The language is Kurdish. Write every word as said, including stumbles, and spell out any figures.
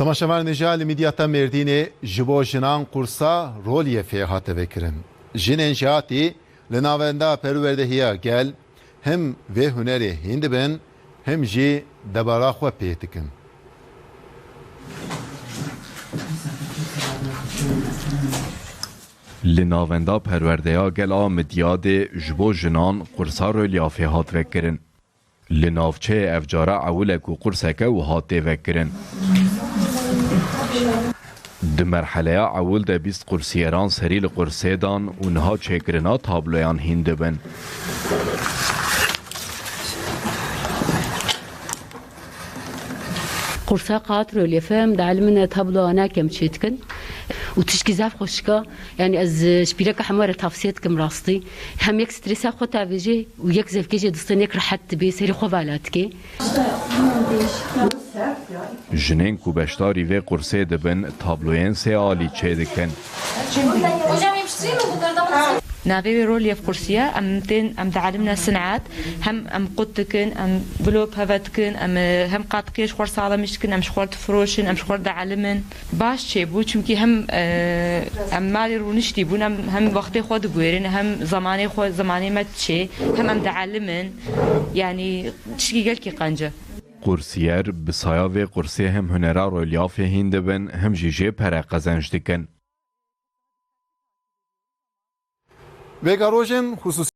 Temaşevanên hêja, li Midyata Mêrdînê ji bo jinan qursa rolyefê hate vekirin. Jinên jêhatî li Navenda Perwerdehiya Gel him vê hunerê hîn dibin, him jî debara xwe pê dikin. Li Navenda Perwerdeya Gel a Midyadê ji bo jinan qursa rolyefê hat vekirin. Li navçeyê ev cara ewil e ku qurseke wiha tê vekirin. Di merheleya ewil de bîst qursiyeran serî li qursê dan û niha çêkirina tabloyan hîn dibin. Qursa qat rolyefê em dielimin, tabloya nekem çêdikin û tişkî zaf xweşik e. Yani ez, e, ji pîreke hemû re tavsiye dikim rastî. Hem yek stresa xwe tavêjê û yek zevkê jê distên, yek rehet dibê, serî xwe vala dike. Jinên ku beşdarî vê qursê dibin, tabloyên sê alî çêdikin. Navê wê rolyef qursiye, em tên, em dielimin sinet, hem em qut dikin, em bilo peve dikin, em, e, hem qapikê ji xwe salemîş dikin, em ji xwe difiroşin, em ji xwe dielimin. Baş çêbû, çimkî hem, e, em malê rûniştî bûn, em hem wextê xwe diguêrin, hem zemanê xwe, zemanê me diçê, hem em dielimin. Yanî tişkî gelkî qenc e. Qursiyer bi saya vê qursê hem hunera rolyafê hîn dibin, hem jî jê pere qezenc dikin. Vêga rojên xusûsî